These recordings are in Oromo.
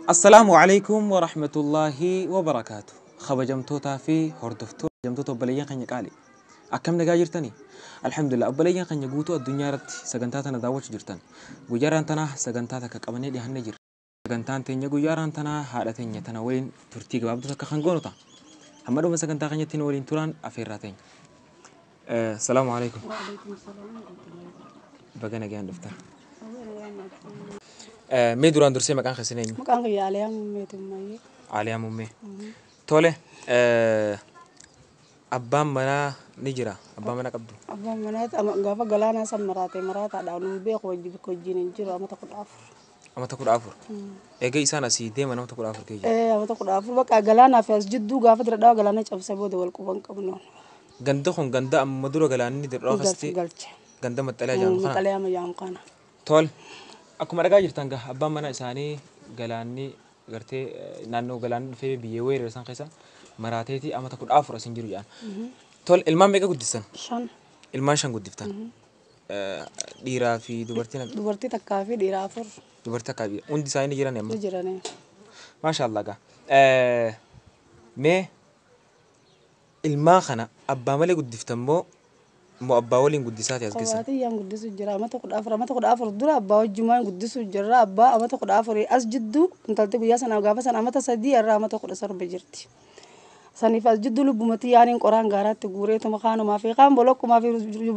Assalaamu alaikum wa rahmatullahi wa barakaatu. Kabajamtootaa fi hordoftoota kabajamtoota obboleeyyan keenya qaali. Akkam nagaa jirtanii? Alhamdulillah, obboleeyyan keenya guutuu addunyaa irratti sagantaa tana daawwachuu jirtan. Guyyaa tanaa sagantaa takka qabannee dhiyaannee jirra. Sagantaan teenya guyyaa tanaa haadha teenya tana waliin turtii gabaabduu takka kan goonu ta'a. Hamma dhuma sagantaa keenyatti nu waliin turaan afeerraa teenya. Salaamu alaikum. Baga nagaan dhuftan. Mee duraan dursee maqaan keessan eenyu? Maqaan kiyya Aliyaa Muummeeti Ummayyee. Aliyaa Muummee. Tole, abbaan manaa ni jira? Abbaan manaa qabdu? Abbaan manaa gaafa galaanaa san maraate maraataadhaan nu beeku, wajji bakka wajjin hin jiru amata 14. Amata 14. Egaa isaan asii deeman amata 14 keessa. Ee, amata 14 bakka galaanaa fi as jidduu gaafa dira dhawaa galaana cabsee booda wal quban qabnu. Ganda kun ganda amma dura galaanni dira dhawaa keessatti galche. Ganda maxxalee jedhamu kana. Maxxalee amma jedhamu kana. Tole, akkuma dhagaa jirtan gaa abbaan manaa isaanii galaanni gartee naannoo galaanni dhufee biyyee weerare san keessa maraateeti amata 14 asin jiru jedhan. Tole, ilmaan meeqa guddistan? 5. Ilmaan 5 guddiftan. Dhiiraa fi dubartii? Dubartii takkaa fi dhiira 4. Dubartii takkaa fi hundi isaanii ni jiran amma? Ni jirani. Maashaallah gaa. Mee ilmaan kana abbaa malee guddiftan moo abbaa waliin guddisaati as geessan? Kophaa tiyyaan guddisu jira amata 14. Amata 14 dura abbaa wajjumaan guddisu jira. Abbaa amata 14 as jidduu intalti guyyaa sana gaafa sana amata 3, irraa amata 17 jirti. Saniif as jidduu lubbumatti yaaniin qoraan gaaraatti guureetuma kaanumaa fi kaan bolokkumaa fi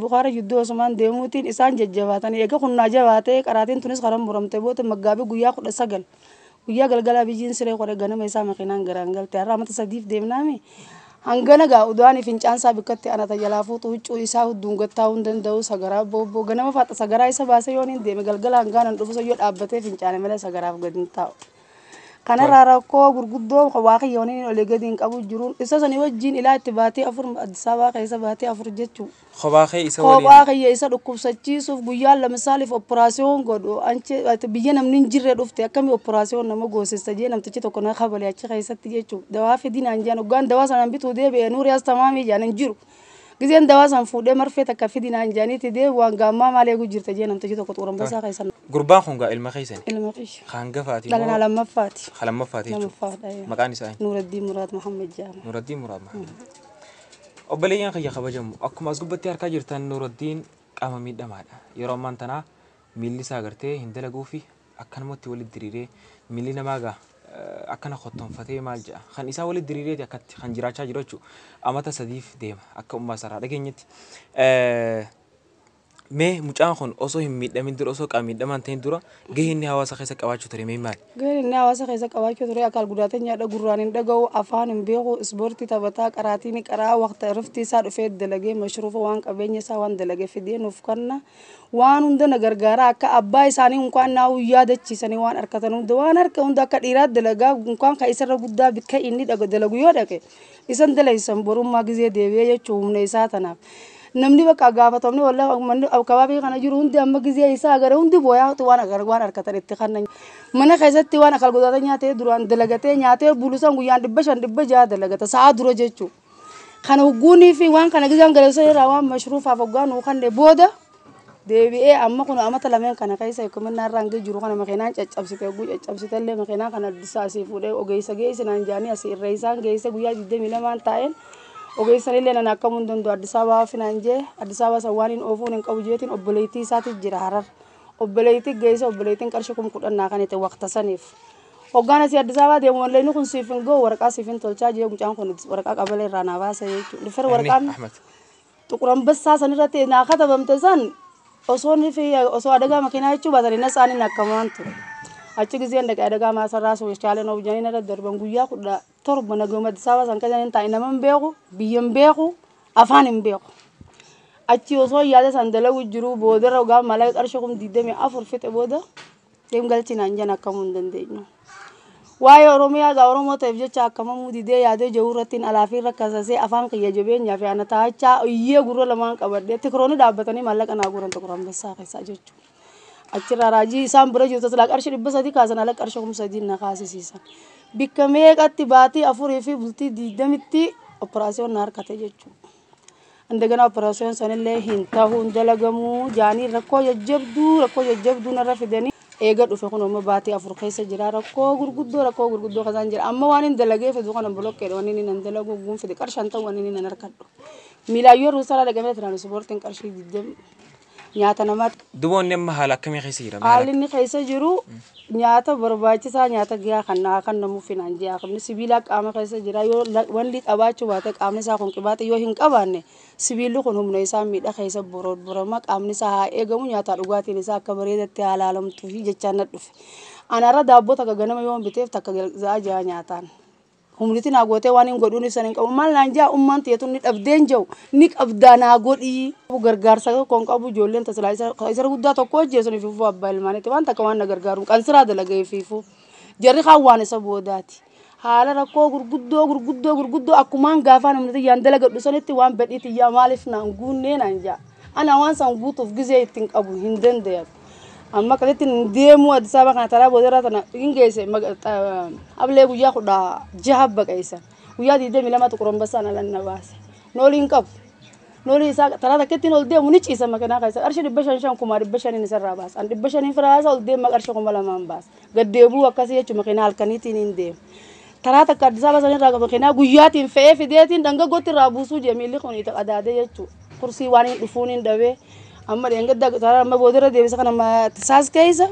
bukaara jidduu osumaan deemuutiin isaan jajjabaatanii eega kunnaa jabaatee qaraatiin tunis karan muramte booda maggaabii guyyaa 19 guyyaa galgalaa biyyiin siree qoree ganama isaa makiinaan garaan galte. Har'a amata 3f deemnaami. Hangana gaa udaanii fincaan isaa bikkatti anata jalaa fuutu, huccuu isaa hudduun gattaa'uu hin danda'u, sagaraa bobboo ganama faaxa sagaraa isa baasee yoon hin deeme galgala hangaanan dhufu yoo dhaabbatee fincaane malee sagaraaf gadi hin taa'u. Kanarraa rakkoo gurguddoo waa kiyya waniin olii gadi hin qabu jiruun isa sanii wajjin ilaa itti baatee 4 Addis Ababaa keessa baatee 4 jechuu. Kophaa kee isa waliin. Kophaa kiyya isa dhukkubsachiisuuf guyyaan lamisaaliif operaasiyoon godhu anchi biyya namni hin jirre dhufte akkamii operaasiyoon nama goosista jee namtichi tokko na kabale achi keessatti jechuu. Dawaa fidinaan jaan hoggaan dawaa sanaan bituu deebi'e nuuri as tamaamii jaan hin jiru. Gizeen dawaa san fuudhee marfee takka fidinaan jaaniitti deebi waan gaammaa maal eeguu jirta jee namtichi tokko xuurambasaa keessa. Gurbaan kun gaa ilma keessan? Ilma kiyya. Hangafaatii Dhala moo? Lammaffaati. Lammaffaati jechuudha. Lammaffaadha. Maqaan isaa eenyu? Nuuraddiin Muraad Muhammad jedhama. Nuuraddiin Muraad Muhammad. Obboleeyyan kiyya kabajamu, akkuma as gubbatti harkaa jirtan Nuuraddiin qaama miidhamaadha. Yeroo ammaan tanaa miilli isaa gartee hin dalaguu fi akkanumatti walitti diriiree miilli namaa gaa akkana kottoonfatee maal jedha. Kan isaa walitti diriireeti akkatti kan jiraachaa jiru jechuudha. Amata 3f deema akka ummaa isaarraa dhageenyetti. Mee mucaan kun osoo hin miidhamin dura, osoo qaama miidhamaa hin ta'in dura gahee inni hawaasa keessa qabaachuu ture mee maali? Gaheen inni hawaasa keessa qabaachuu ture akaal gudaatenyaadha. Gurraan hin dhaga'u, afaan hin beeku, ispoortii taphataa, qaraatii ni qaraa, waqta riftii isaa dhufee dalagee mashruufa waan qabeenya isaa waan dalagee fidee nuuf kenna. Waan hunda na gargaara. Akka abbaa isaanii unkaan naa yaadachiisanii waan harkatan hunda, waan harka hunda akka dhiiraa dalagaa unkaan kan isarra guddaa bikka inni dalagu yoo dhaqe isan dalaysan borummaa gizee deebi'ee jechuu humna isaa tanaaf. Namni bakka gaafatamni wallahi manni akabaabii kana jiru hundi amma gizee isaa agare hundi booyaa waan agare waan harkatan itti kannan. Mana keessatti waan akal godhata nyaatee duraan dalagatee nyaatee bulusan guyyaan 500 600 dalagata sa'a dura jechuu. Kana hugguunii fi waan kana gizaan galeessa irraa waan mashruufaaf hoggaa nuu kanne booda deebi'ee amma kun amata lameen kana keessa hikkuminaa irraa hanga jiru kana makiinaan caccabsite. Hogguu caccabsite illee makiinaa kana Addis asii fuudhee ogeessa geessinaan jaanii asii irra isaan geesse. Guyyaa 22 taa'een ogeessan illee nan akkamuu hin danda'u, Addis Ababaa finaan jee. Addis Ababaa san waan hin oofuun hin qabu jeetiin obboleettii isaati jira Harar. Obboleettii geesse, obboleettiin qarshii 10,000 naa kan itti waqta saniif. Hoggaan asii Addis Ababaa deemu wallee inni kun siif hin ga'u, waraqaa siif hin tolchaa jee. Mucaan kun waraqaa qabalee irraa naa baasa jechuudha. Dhufeera waraqaan Ahmad. Xuqur Ambassaa san irratti naa katabamte san osoo inni fi osoo adagaa makiinaa jechuu baatanii na isaaniin akkamaan ture. Achi gizeen dhaqee adagaa maasarraa sochaalee noof jedhanii narra darban. Guyyaa 17 naguma Addis Ababaa san keessa hin taa'e. Nama hin beeku, biyya hin beeku, afaan hin beeku. Achi osoo yaada san dalagu jiru boodarra gaafa maallaqa qarshii 24,000 fixe booda deem galchinaan jan akkamuu hin dandeenyu. Waa'ee Oromiyaa gaa Oromoo ta'eef jecha akkamamuu didee yaadee jiru irratti alaa fi rakkasasee afaan kiyya jabeenyaa fi ana taa'achaa iyyee gurra lamaan qabadhee tikroonni dhaabbatanii maallaqa naa guuran Xuqur Ambassaa keessaa jechuudha. Achirraa raajii isaan bira jirtu silaa qarshii 300 kaasan ala qarshii 3,000 na kaasisiisan. Bikka meeqatti baatii 4 fi bultii 20tti operaasiyoon na harkate jechuudha. እንደገና operaasiyoon sanillee hin ta'u, hin dalagamuu jaanii rakkoo jajjabduu narra fidanii. Eega dhufe kun amma baatii 4 keessa jira. Rakkoo gurguddoo rakkoo gurguddoo kasaan jira. Amma waan hin dalagee fidu kana bolokkeedha wanni inni nan dalagu guun fide qarshan ta'u wanni inni nan harkadhu. Miilaayyoo ruusaraa dhaqamee tiraanispoortiin qarshii 20 nyaata namaatti. Duboonni amma haala akkamii keessa jira? Haalli inni keessa jiru nyaata barbaachisaa nyaata gahaa kan naa kan namuuf hinaan ji'a. Qabni sibiilaa qaama keessa jira yoo wanni qabaachuu baate qaamni isaa kun qibaate yoo hin qabaanne sibiilli kun humna isaa miidha keessa boroma qaamni isaa haa eegamu nyaata dhugaatiin isaa akka bareedatti haa laalamtuu fi jechaan na dhufe. Anarra daabboo takka ganama yoo biteef takka za'a ja'a nyaataan. Humniti naa gootee waan hin godhuun ibsan hin qabu. Maal naan jaa ummaan tiyeetu ni dhabdeen jiru ni qabdaa naa godhii. Gargaarsa tokko hin qabu ijoolleen tasilaa isa guddaa tokko hojjeessu fiifuu abbaa ilmaanitti waan takka waan na gargaaru qansiraa dalagee fiifuu. Jarri kaan waan isa boodaati. Haala rakkoo gurguddoo gurguddoo gurguddoo akkumaan gaafaan humniti yaan dalagadhu sanitti waan badhii tiyyaa maaliif naan guunnee naan jaa. Ana waan san guutuuf gizee ittiin qabu hin danda'amu. Amma akkasitti hin deemu Addis Ababa kana taraa boodarraa tana hin geesse ablee guyyaa 16 baqeessan. Guyyaa 22 Xuqur Ambasaan ala na baase. Noolii hin qabu. Noolii isaa taraa takkittiin ol deemu ni ciisa makinaa keessa. Qarshii 500 5,500 isarraa baasa. An 500 firaasa ol deema qarshii 2,000 baasa. Gaddeebuu akkasii jechuun makinaa halkaniitiin hin deemu. Taraa takka Addis Ababa sanirraa makinaa guyyaatiin fe'ee fideetiin dhangaggootti irraa buusuu jee miilli kun itti qadaadee jechuudha. Kursii waan hin dhufuun hin dhabee. Amma dheengadda taraa amma boodarra deebisa kana tisaas keessa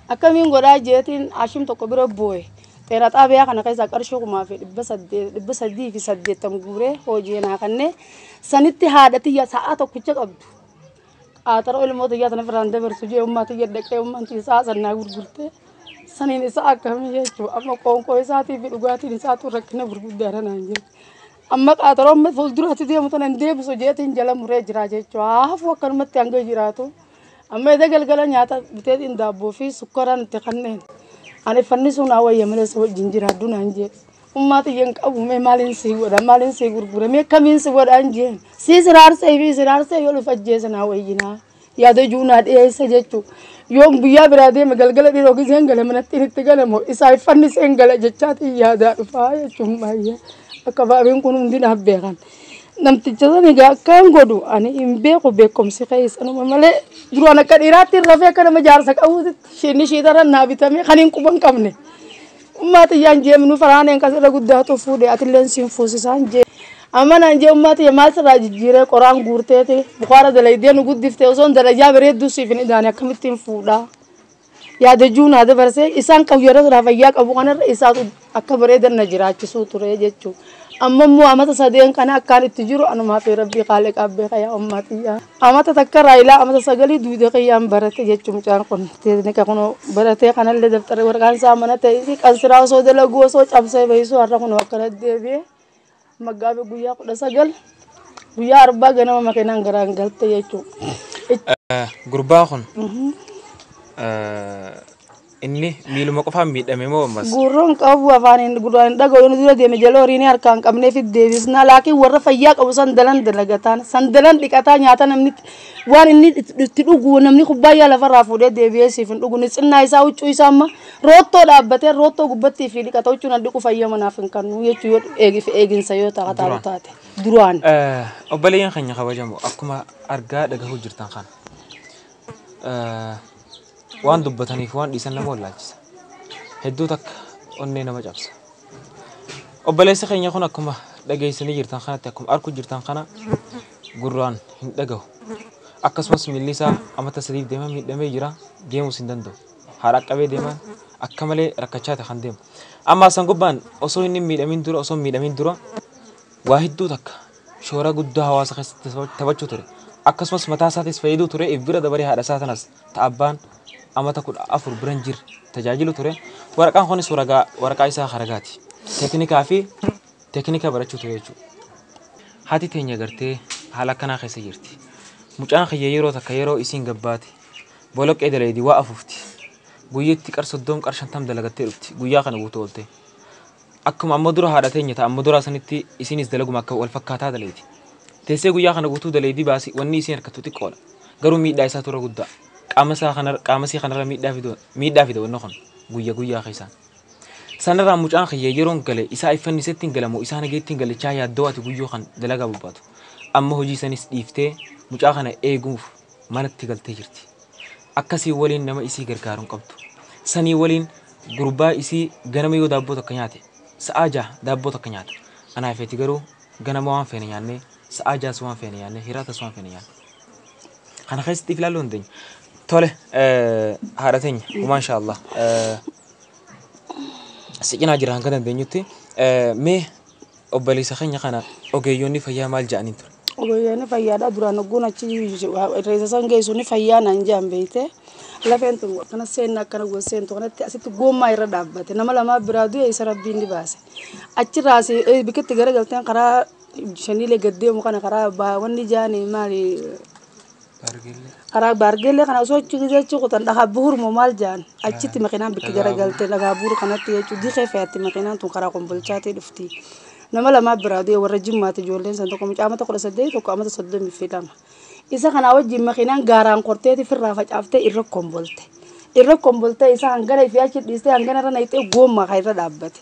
akkamiin godhaa jeetiin ashim tokko bira boo'e. Xeera xaabiyaa kana keessa qarshii 3,380 guuree hojii naa kannee sanitti haadha tiyya sa'a tokkicha qabdu. Qaatara ilmoo tiyyaa sana firaan dabarsu jee ummaa tiyya dhaqee ummaan tiyya sa'a sannaa gurgurtee saniin isa akkamii jechuudha. Amma qoonqoo isaatii fi dhugaatiin isaatu rakkina gurguddaadha naan jiru. Amma qaataroo amma fuulduraatti deemu tana hin deebisu jeetiin jala muree jira jechuudha. Hafuu akkanumatti hanga jiraatu. Amma edda galgala nyaata biteetiin daabboo fi sukkaaraan itti kanneen. Ani fannisuun haa wayya malee isa wajjin jiraadhu naan jee. Ummaa xiyya hin qabu mee maaliin sii godha maaliin sii gurgura mee akkamiin si godha hin jeen. Sii siraarsee fi siraarsee yoo dhufe ajjeesa naa wayyinaa. Yaada ijuu naa dhiyeessa jechuudha. Yoo guyyaa biraa deeme galgala dhiiroo giseen gala manatti itti galamoo isaa fanniseen gala jechaatiin yaadaa dhufaa jechuun baay'ee. Akka baabiin kun hundi naaf beekan. Namticha sana egaa akkaan godhu ani hin beeku beekumsi keessanuma malee duraan akka dhiiraatti rafee akka nama jaarsa qabuutti shinni shiitarra naa bitamee kan hin quban qabne. Ummaa xiyyaan jeemnu faraaneen kasirra guddaatu fuudhe atilleen siin fuusisaan jee. Amma naan jee ummaa xiyya maal sirraa jijjiiree qoraan guurteeti bukaara dalaydee nu guddiftee osoo hin dalajaa bareedduu siif hin idaane akkamittiin fuudhaa. Yaada juu naa dabarsee isaan qabu yeroo silaa fayyaa qabu kanarra isaatu akka bareedan na jiraachisuu ture jechuudha. Amma immoo amata sadeen kana akkaan itti jiru anumaa fi rabbii qaalee qabbee qayyaa ummaa xiyyaa. Amata takka raayilaa amata 9 duude qayyaan barate jechuun mucaan kun teeknika kun baratee kanallee daftara waraqaan isaa mana ta'e qansiraa osoo dalaguu osoo cabsee bahisuu har'a kun akkana deebi'ee maggaabe guyyaa 19 guyyaa 4 ganama makiinaan garaan galte jechuudha. Gurbaan kun inni miiluma qofaan miidhame moo ammas? Gurroon qabu afaan hin gurraan hin dhaga'u yoo dura deeme jala horiin harkaan qabnee fi deebisna laakiin warra fayyaa qabu sandalan dalagataan sandalan dhiqataa nyaata namni waan inni itti dhugu namni kubbaayyaa lafarraa fuudhee deebi'ee siif hin dhugu tsinnaa isaa huccuu isaa amma roottoo dhaabbatee roottoo gubbattii fi dhiqata huccuu nan dhiqu fayyaa manaaf hin kennu jechuu yoo eeginsa yoo taatu taate duraan. Obboleeyyan keenya kabajamoo akkuma argaa dhagahuu jirtan kana. Waan dubbataniif waan dhiisan nama wallaalchisa. Hedduu takka onnee nama cabsa. Obboleessi keenya kun akkuma dhageessanii jirtan kanatti akkuma arguu jirtan kana gurraan hin dhagahu. Akkasumas miilli isaa amata 3 deemaa miidhamee jira deemuus hin danda'u. Haadha qabee deemaan akka malee rakkachaa ta'e kan deemu. Amma san gubbaan osoo inni miidhamin dura osoo miidhamin dura waa hedduu takka shoora guddaa hawaasa keessatti taphachuu ture. Akkasumas mataa isaatis fayyaduu ture if bira dabaree haadha isaa tanas ta'abbaan amata 14 biran jir tajaajilu ture. Waraqaan kunis waraqaa isaa haragaati. Teeknikaa fi teeknika barachuu ture jechuudha. Haati teenya gartee haala akkanaa keessa jirti. Mucaan kiyya yeroo takka yeroo isiin gabbaate boloqqee dalaydii waa afuufti. Guyyaatti qar 30 qar 50 dalagattee dhufti. Guyyaa kana guutuu oolte. Akkuma amma dura haadha teenya ta'a amma dura sanitti isiinis dalaguma akka wal fakkaataa dalayti. Teessee guyyaa kana guutuu dalaydii baasi wanni isiin harkattu xiqqoodha. Garuu miidhaa isaa tura guddaa. Qaama isaa kanarra miidhaa fida wanni kun guyya guyyaa keessaan. Sanarraa mucaan kiyya yeroon gale isaa iffannisetti hin galamu isaa nageetti hin galichaa yaaddoo ati guyyoo kan dalagaa bobbaatu. Amma hojii sanis dhiiftee mucaa kana eeguuf manatti galtee jirti. Akkasii waliin nama isii gargaaruun qabdu. Sanii waliin gurbaa isii ganama yoo daabboo tokko nyaate sa'aa 6 daabboo tokko nyaata. Anaa feeti garuu ganama waan feene nyaannee, sa'aa 6s waan feene nyaannee, hiraatas waan feene nyaanne. Kana keessatti if ilaaluu dandeenya. Tole, haadha teenya, maasha Allah. Si cinaa jira hanga dandeenyutti. Mee obboleessa keenya kana ogeeyyoonni fayyaa maal jedhaniin ture? Ogeeyyoonni fayyaadha duraan ogguun achi reessa san geessu ni fayyaa naan jedhan beeyte. Lafeen tun akkana seenna, akkana wal seentu kanatti asitti goommaa irra dhaabbate. Nama lamaa biraa du'e, isa rabbiin ni baase. Achirraas bikitti garagalteen karaa shaniilee gad deemu kana, karaa wanni jaani maali, karaa baargeellee kana osoo achi gisee achi kutan dhagaa buhur moo maal jaan, achitti makiinaan bikki garagalte dhagaa buhur kanatti jechuudha. Diqee fe'atti makiinaan tun karaa Kombolchaatii dhufti. Nama lamaa biraa du'e, warra Jimmaati ijoolleen san, tokko mucaa amata 18, tokko amata 32. Isa kanaa wajjin makiinaan gaaraan korteeti firraa facaaftee irra kombolte. Irra komboltee isa hangana ifii achi dhiistee hangana irra naqxee goommaa kan irra dhaabbate.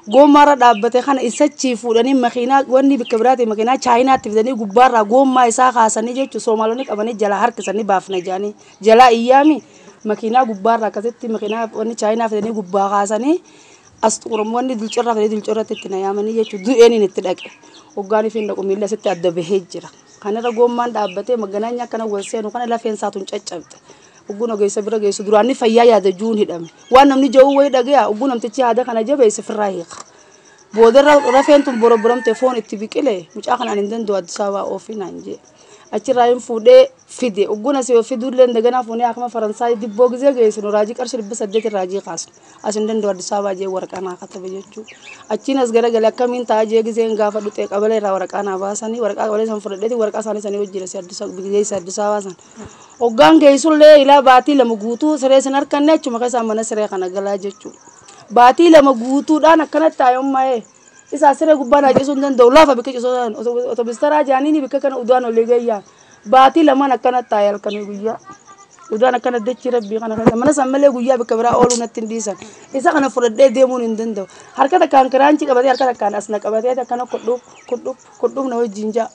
Goommaa irra dhaabbate kana isachii fuudhanii makiinaa wanni bikka biraati makiinaa Chaayinaatti fidanii gubbaarraa goommaa isaa kaasanii jechuun Soomaalonni qabanii jalaa harkisanii baafna jedhanii jalaa iyyaami makiinaa gubbaarraa akkasitti makiinaa wanni Chaayinaa fidanii gubbaa kaasanii as wanni dulcirraa fidanii dulcirratti itti na yaamanii jechuun du'een itti dhaqe. Hoggaan ifiin dhaqu miilla asitti adda bahee jira. Kanarra goommaan dhaabbatee maganaanya akkana wal seenu kana lafeen isaatuun caccabte. Ogguun ogeessa bira geessu duraan ni fayyaa yaada juun hidhame. Waan namni ja'uu wayii dhagaya ogguun namtichi haada kana jabeesse firraa hiika. Boodarra rafeen tun borobboramte, foon itti biqile. Mucaa kanaan hin danda'u, Addis Ababaa oofii naan jee. Achirraa hin fuudhee fide. Ogguun asii fiduullee daganaa fuunee akkuma Faransaay dibboo gisee geessinu raajii qarshii 800 raajii kaasnu. As hin danda'u Addis Ababaa jee waraqaa naa katabe jechuudha. Achiin as garagale akkamiin ta'a jee giseen gaafa dhuxee qabalee irraa waraqaa naa baasanii, waraqaa qabalee san fudhadheeti waraqaa isaanii sanii wajjin geesse Addis Ababaa san. Hoggaan geessullee ilaa baatii 2 guutuu siree sin harkanne, achuma keessaa mana siree kana galaa jechuudha. Baatii 2 guutuudhaan akkanatti taa'ee isaa siree gubbaa naa ciisuu hin danda'u, lafa bikka ciisuu otobistaraa jaaniini bikka kana udaan olii gayyaa. Baatii lamaan akkanatti taa'ee halkanii guyyaa. Udaan akkana dachii rabbii kana keessa mana san malee guyyaa bikka biraa ooluu natti hin dhiisan. Isa kana fudhadhee deemuun hin danda'u. Harka takkaan kiraanchi qabatee, harka takkaan as na qabatee akkana kudhuuf kudhuuf kudhuuf na wajjin ja'a.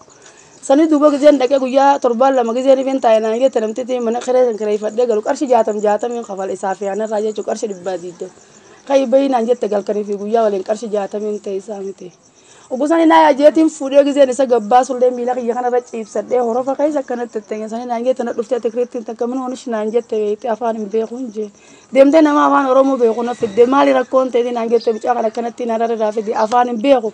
Sanii duuba giseen dhaqee guyyaa torbaan 2 giseen ifin taa'e naan jette namtitti mana kiree san kireeffadhee galu qarshii 60 60n kafala isaa fi anarraa jechuun qarshii 120. Kayi bayii naan jette, galkanii fi guyyaa waliin qarshii 60n ta'e isaa miti. Ogusani naa yaajeetiin fuudhee giseen isa gabbaasullee miila kiyya kanarra ciibsadhee horofa keessa akkanatti itti sanii naan jette, na dhuftee tikiriittiin takka min hoonish naan jette beekte, afaan hin beeku hin jee. Deemtee nama afaan Oromoo beeku na fidde, maali rakkoon ta'e naan jette, mucaa kana akkanatti narra fidde, afaan hin beeku.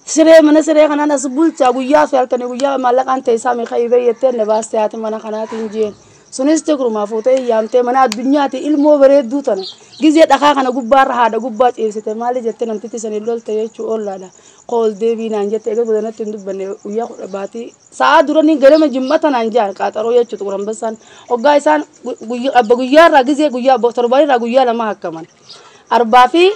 Siree mana siree kanaan as bulchaa guyyaa fi halkanii guyyaa maallaqaan ta'e isaa meeqa jettee na baaste haati mana kanaatiin jeen. Sunis tigrumaa fuutee yaamtee mana addunyaati ilmoo bareedduu tana gizee dhakaa kana gubbaarra haadha gubbaa ciibsite maali jettee namtitti sanii lolte jechuu ollaadha. Qool deebii naan jette, egaa godanatti hin dubbanne. Guyyaa 10 baatii sa'aa duranii ganama jimmata naan jaan qaaxaroo jechuudha Xuqur hoggaa isaan abba guyyaarraa gizee guyyaa torbaanirraa guyyaa 2 hakkaman. Arbaa fi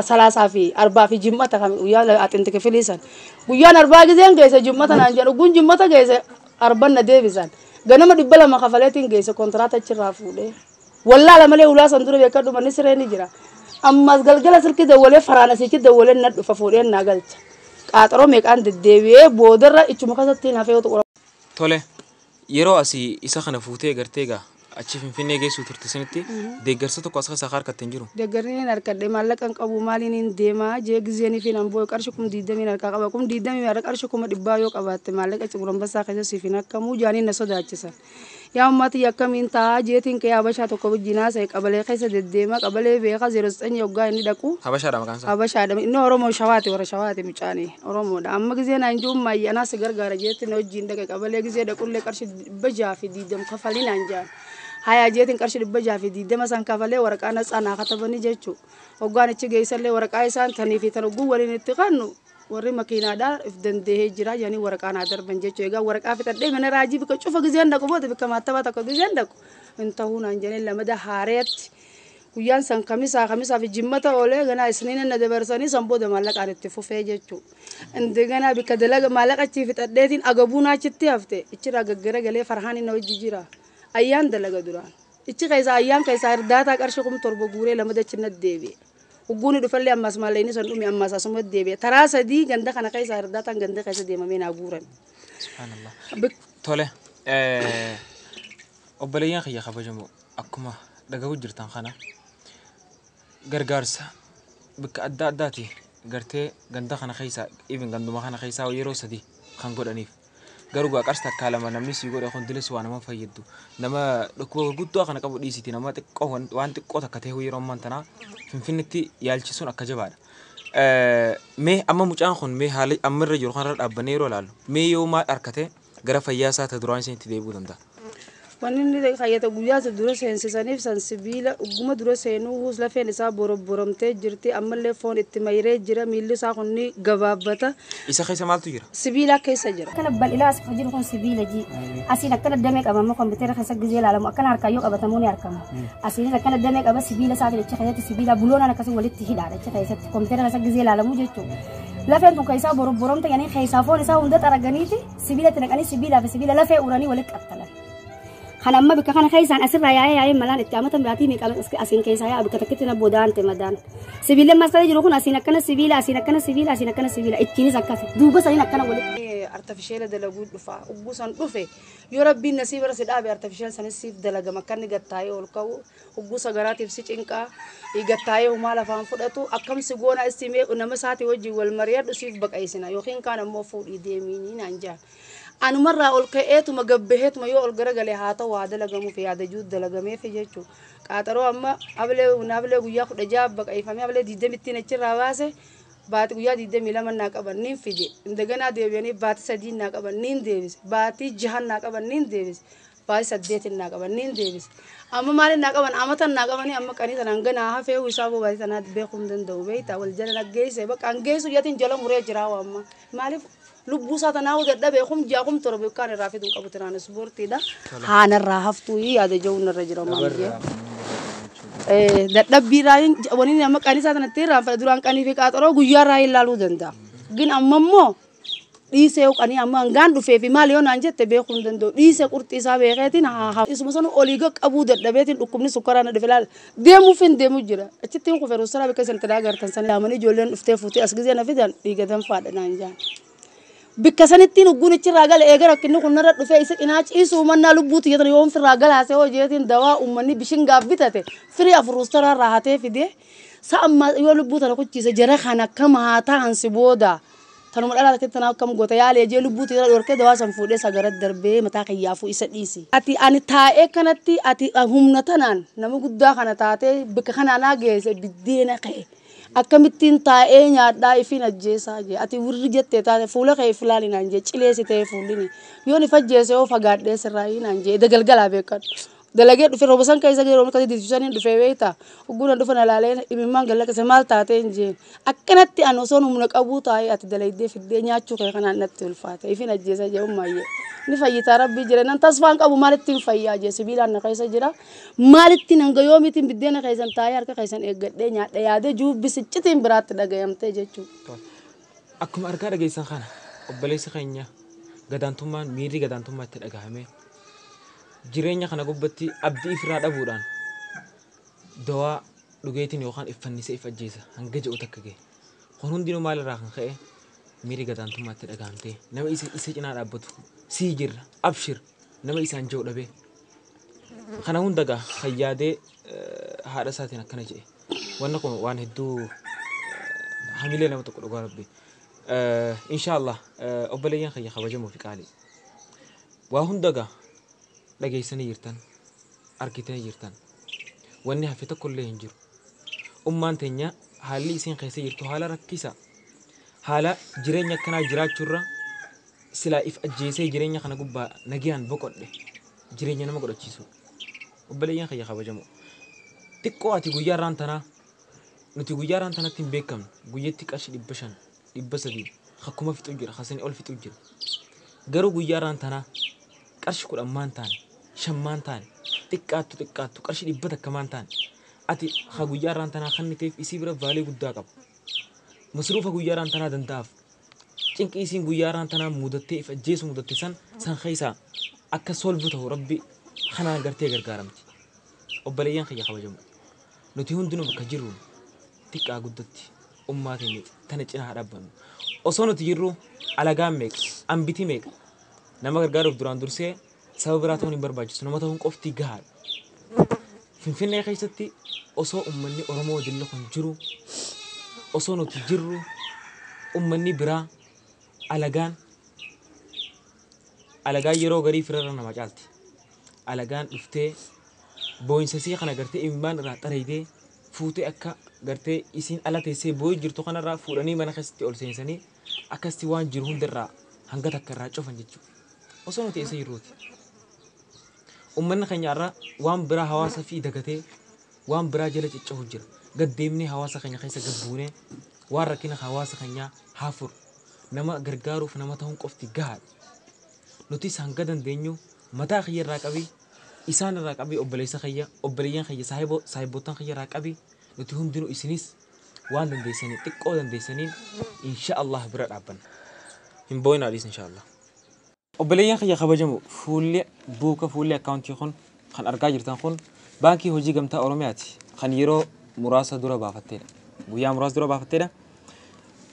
salaasaa fi arbaa fi jimmata guyyaa axinti kifiliisan. Guyyaan arbaa gizeen geesse jimmata naan jedhu gun jimmata geesse arban na deebisan. Ganama 200 kafaleetiin geesse kontiraata achirraa fuudhee. Wallaala malee ulaa san dura beekadhu manni siree ni jira. Ammas galgala silkii dawwalee faraan asiichi dawwalee na dhufa fuudhee na galcha. Qaaxaroo meeqaan deddeebi'ee boodarra ichuma keessatti hafee yoo Tole, yeroo asii isa kana fuutee gartee gaa achi Finfinnee geessuu turte sanitti deeggarsa tokko as keessaa harkatte hin jiru? Deeggarri hin harkadhe, maallaqa hin qabu, maaliin hin deemaa jee gizeen fi nan boo'e qarshii 20,000 harkaa qaba. 20,000 harka qarshii 100,000 yoo qabaatte maallaqa Xuqur Ambassaa keessa siif hin akkamuu jaaniin na sodaachisan. Yaa ummati akkamiin taa'aa jeetiin ka'ee Habashaa tokko wajjin haasa'e, qabalee keessa deddeema, qabalee beekaa 09 hoggaa inni dhaqu. Habashaadha maqaan isaa? Habashaadha, inni Oromoo Shawaati, warra Shawaati, mucaani Oromoodha. Amma gizee naan jiru maayyanaa si gargaara jeetti na wajjin dhaqe. Qabalee gizee dhaqullee qarshii 620 kafalii naan jaan. Hayaa jeetiin qarshii 620 san kafalee waraqaa natsaa naa katabanii jechuu. Hoggaan achi geessallee waraqaa isaan tanii fi tan hogguu waliin itti kannu warri makiinaadhaa if danda'ee jira jedhanii waraqaa naa darban jechuu. Egaa waraqaa fixadhee mana raajii bikka cufa gizeen dhaqu booda bikka maattabaa tokko gizeen dhaqu hin ta'uu naan jedhanii lamada haareetti guyyaan san kamisaa kamisaa fi jimmata oolee ganaa isniin na dabarsanii san booda maallaqaan itti fufee jechuu. Indeganaa bikka dalaga maallaqa achii fixadheetiin agabuun achitti hafte ichirraa gaggara galee farhaan inni hojii jira. Ayyaan dalaga duraan. Ichi keessa ayyaan keessaa irdaataa qarshii 7,000 guuree lamada achi natti deebi'e. Hugguuni dhufallee ammas maallaqni san dhume ammas asuma deebi'e. Taraa sadii ganda kana keessa irdaataan ganda keessa deemamee naa guurame. Subhaanallah. Tole, obboleeyyan kiyya kabajamoo, akkuma dhaga'uu jirtan kana Gargaarsa bakka adda addaati gartee ganda kana keessa, even ganduma kana keessaa yeroo 3 kan godhaniif. Garuu gaa qarshii takkaa lama namni sii godhe kun dilis waa nama fayyaddu. Nama dhukkuba gurguddoo kana qabu dhiisiti, nama xiqqoo waan xiqqoo takka ta'e yeroo ammaan tanaa Finfinneetti yaalchisuun akka jabaadha. Mee amma mucaan kun mee haala amma irra jiru kanarra dhaabbannee yeroo ilaallu, mee yoo maal harkate gara fayyaa isaa ta duraan isinitti deebi'uu danda'a? Wanni inni fayyada guyyaa isa dura seensisaniif san sibiila ugguma dura seenuu lafeen isaa borobboromtee jirti, ammallee foon itti mayree jira, miilli isaa kun ni gabaabbata. Isa keessa maaltu jira? Sibiila keessa jira. Akkana bal'inaa as jiru kun sibiila ji. Asiin akkana damee qaba amma kompiitara keessa gizee ilaalamu akkana harkaan yoo qabatamuu ni argama. Asiinis akkana damee qaba sibiila isaa jecha keessatti sibiila buloonaan akkasii walitti hidhaadha jecha keessatti kompiitara keessa gizee ilaalamu jechuudha. Lafeen kun keessaa borobboromte yani keessaa foon isaa hunda xaraganiiti sibiila itti naqanii sibiilaa fi sibiila lafee uranii walitti qaxxalan. Kan amma bikka kana keessaan asirraa yaa'ee yaa'ee malaan itti amatan baatii meeqa asiin keessaa yaa'a bikka takkitti na boodaan ta'e madaan. Sibiilli ammas kan jiru kun asiin akkana sibiila, asiin akkana sibiila, asiin akkana sibiila, ittiinis akkas duuba saniin akkana walitti. Artifisheela dalaguu dhufa ugguu san dhufe yoo rabbiin nasiiba irra si dhaabe artifisheel sanis siif dalagama akka inni gattaa'ee ol ka'u ugguu sagaraatiif si cinqaa gattaa'ee humaa lafaan fudhatu akkam si goona istimee nama isaatii wajjin wal mari'adhu siif baqaysina yookiin kaan ammoo fuudhii deemiini naan jaan. Anumarraa ol ka'eetuma gabbaheetuma yoo ol garagalee haa ta'u haa dalagamuuf yaada jiru dalagameef jechuudha. Qaaxaroo amma ablee naabilee guyyaa 16 baqayfamee ablee 20 achirraa baase baatii guyyaa 22 naa qaban niin fide, indaganaa deebi'anii baatii 3 naa qaban niin deebise, baatii 6 naa qaban niin deebise, baatii 8 naa qaban niin deebise. Amma maaliin naa qaban amatan naa qabanii amma qanii tanaan ganaa hafee isaa boo baatii tanaa beekuu hin danda'u beektaa wal jala naggeesse bakka hangeessu jatiin jala muree jira amma maaliif lubbuu isaa tanaa dadhabee kum 6 kum 7 kaan irraa fiduu qabu tiraanispoortiidha. Haanarraa haftuu yaada jiru narra jira maamiyee. Dadhabbii raayin wani amma qanii isaa tanatti irraan duraan qanii fi qaaxaroo guyyaa raayin ilaaluu danda'a. Gin amma immoo dhiisee qanii amma hangaan dhufee fi maal yoo naan jette beekuu hin danda'u. Dhiisee qurxii isaa beekeetiin haa haa. Isuma sana olii qaqqabuu dadhabeetiin dhukkubni sukkaraa na dhufe laala. Deemuuf hin deemu jira. Achitti hin kufe ruusaraa bakka isin tadaa agartan sana. Yaamanii ijoolleen dhuftee fuutee as gizee na fidan dhiiga danfaadha naan jaan. Bikka sanittiin ugguun ichirraa gala eega rakkinni kun narra dhufee isa cinaa ciisuu mannaa lubbuu tiyyatan yoo ofirraa galaasee hojiitiin dawaa uummanni bishingaaf bitate firii 4 ruusaraa irraa hatee fidee sa'a ammaa yoo lubbuu tana kuchiise jara kana akkam haa ta'an si booda tanuma dhalaa takkitti tanaaf akkam goota yaalee jee lubbuu tiyyatan dhorkee dawaa san fuudhee sagaratti darbee mataa kiyyaafuu isa dhiisi. Ati ani taa'ee kanatti ati humna tanaan nama guddaa kana taatee bikka kanaan geesse biddeena ka'e. Akkamittiin taa'ee nyaadhaa ifiin ajjeesaa jee ati wirri jettee taate fuula kee filaali naan jee cileesi ta'ee fuullini yoon if ajjeese yoo fagaadhee sirraa naan jee dagalgalaa beekadhu. Dalagee dhufe rooba san keessa yeroo akkasii didibsaniin dhufee beektaa ogguun dhufa na laalee imimmaan gallaqase maal taatee hin jeen akkanatti ani osoon humna qabuu taa'ee ati dalaydee fiddee nyaachuu kee kanaan natti ulfaate ifiin ajjeesa jee ummaayyee. Ni fayyitaa rabbii jira nan tasfaan qabu maalittiin fayyaa jee sibiilaan na keessa jira maalittiin hanga yoomiitiin biddeena keessan taa'ee harka keessan eeggadhee nyaadha yaadee juubbisiccitiin biraatti dhagayamtee jechuudha. Akkuma argaa dhageessan kana obboleessi keenya gadaantummaan miirri gadaantummaa itti dhagahame jireenya kana gubbatti abdii ifirraa dhabuudhaan dawaa dhugeetiin yookaan iffannisee if ajjeesa hanga ji'u takka gahe. Kun hundinuu maalirraa kan ka'e miirri gadaantummaa itti dhagahamtee nama isa cinaa dhaabbatu sii jirra abshir nama isaan ji'u dhabee. Kana hunda gaa fayyaadee haadha isaatiin akkana jedhe. Wanni kun waan hedduu hamilee nama tokko dhugaa rabbi. Inshaallah obboleeyyan kiyya kabajamoo fi qaalii. Waa hunda gaa dhageessanii jirtan argitanii jirtan wanni hafe tokkollee hin jiru. Ummaan teenya haalli isiin keessa jirtu haala rakkisaa haala jireenya akkanaa jiraachuurra silaa if ajjeesee jireenya kana gubbaa nagayaan boqodhe jireenya nama godhachiisu. Obboleeyyan kiyya kabajamoo xiqqoo ati guyyaa irraan tanaa nuti guyyaa irraan tanatti hin beekamnu guyyatti qarshii 500 300 akkuma fixuu jira kasanii ol fixuu jira. Garuu guyyaa irraan tanaa qarshii 10 maan taane 5 maan taane xiqqaattu xiqqaattu qarshii 100 maan taane ati ha guyyaa irraan tanaa kan ta'eef isii bira vaalee guddaa qaba. Masruufa guyyaa irraan tanaa danda'aaf cinqii isiin guyyaa irraan tanaa mudattee if ajjeesu mudatte san san keessaa akka solvu ta'u rabbi kanaan gartee gargaaramti. Obboleeyyan kiyya kabajamu nuti hundinuu bakka jirru xiqqaa guddatti ummaa keenya tana cinaa haa dhaabbannu. Osoo nuti jirru alagaan meeqa ambiti meeqa nama gargaaruuf duraan dursee saba biraa ta'uun hin barbaachisu nama ta'uun qofti gahaadha. Finfinnee keessatti osoo ummanni Oromoo dilli kun jiru, osoo nuti jirru, ummanni biraa alagaan, alagaan yeroo garii firarra nama caalti. Alagaan dhuftee boo'insa isii kana gartee imimmaan irraa xareeytee fuutee akka gartee isiin ala teessee boo'ii jirtu kanarraa fuudhanii mana keessatti ol seensanii akkasitti waan jiru hundarraa hanga takka irraa cufan jechuudha. Osoo nuti eessa jirruuti. Ummanni keenya irraa waan biraa hawaasa fi dagatee waan biraa jala ciccahu jira. Gad deemnee hawaasa keenya keessa gad buunee waan rakkina hawaasa keenyaa haa furu. Nama gargaaruuf nama ta'uun qofti gahaadha. Nutis hanga dandeenyu mataa kiyya irraa qabii, isaan irraa qabii, obboleessa kiyya, obboleeyyan kiyya, saahibboottan kiyya irraa qabii, nuti hundinuu isinis waan dandeessanii xiqqoo dandeessaniin insha Allah bira dhaabbanna. Hin boo'inaa dhiis insha Allah. Obboleeyyan kiyya kabajamu, fuulli buuka fuulli akkaawuntii kun kan argaa jirtan kun Baankii Hojii Gamtaa Oromiyaati kan yeroo muraasa dura baafatteedha. Guyyaa muraasa dura baafatteedha.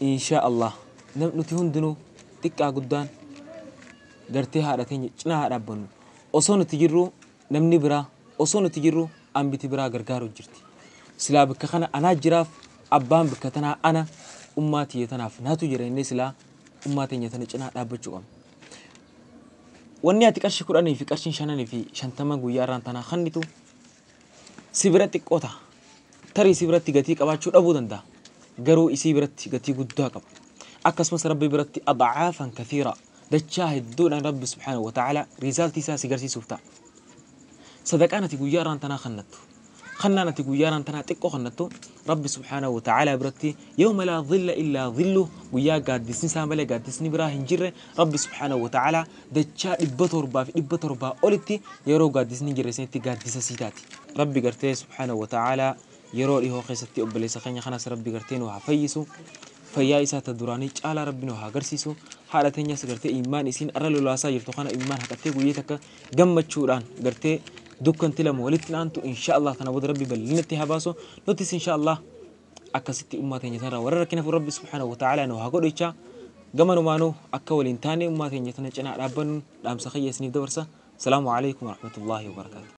Insha Allah nuti hundinuu xiqqaa guddaan gartee haadha teenya cinaa haa dhaabbannu. Osoo nuti jirru namni biraa, osoo nuti jirru ambiti biraa gargaaru jirti. Silaa bakka kana anaa jiraaf, abbaan bakka tanaa ana, ummaa tiyya tanaaf naatu jira inni silaa ummaa teenya tana cinaa dhaabbachuu qabna. Wanni ati qarshii 10 fi qarshii 5 fi 50 guyyaa irraan tanaa kennitu si bira xiqqoo ta'a. Tarii si biratti gatii qabaachuu dhabuu danda'a. Garuu isii biratti gatii guddaa qaba. Akkasumas Rabbi biratti adcaafan kathiira, dachaa hedduudhaan Rabbi subhaanahu wa ta'ala riizaaltii isaa si garsiisuuf ta'a. Sadaqaan ati guyyaa irraan tanaa kennattu, kennaan ati guyyaa irraan tanaa xiqqoo kennattu, Rabbi subhaanahu wa ta'ala biratti yawma laa dhilla illaa dhillu, guyyaa gaaddisni isaa malee gaaddisni biraa hin jirre, Rabbi subhaanahu wa ta'ala dachaa 700 olitti yeroo gaaddisni hin jirre sanitti gaaddisa sii taati. Rabbi gartee subhaanahu wa ta'ala yeroo dhihoo keessatti obboleessa keenya kanas Rabbi gartee nu haa fayyisu. Fayyaa isaa ta duraanii caalaa Rabbi nu haa agarsiisu. Haadha teenyas gartee imaan isiin arra lolaasaa jirtu kana imaan haqattee guyyaa takka gammachuudhaan gartee dukkanti lama walitti naantu insha Allah tana booda Rabbi bal'inatti haa baasu. Nutis insha Allah akkasitti ummaa teenya tanarraa warra rakkina furu Rabbi subhaanahu wa ta'ala nu haa godhu jechaa gamanumaanuu akka waliin taane ummaa teenya tana cinaa dhaabbannu dhaamsa kiyya isiniif dabarsa. Salaamu alaikum warahmatullaahi wabarakaatu.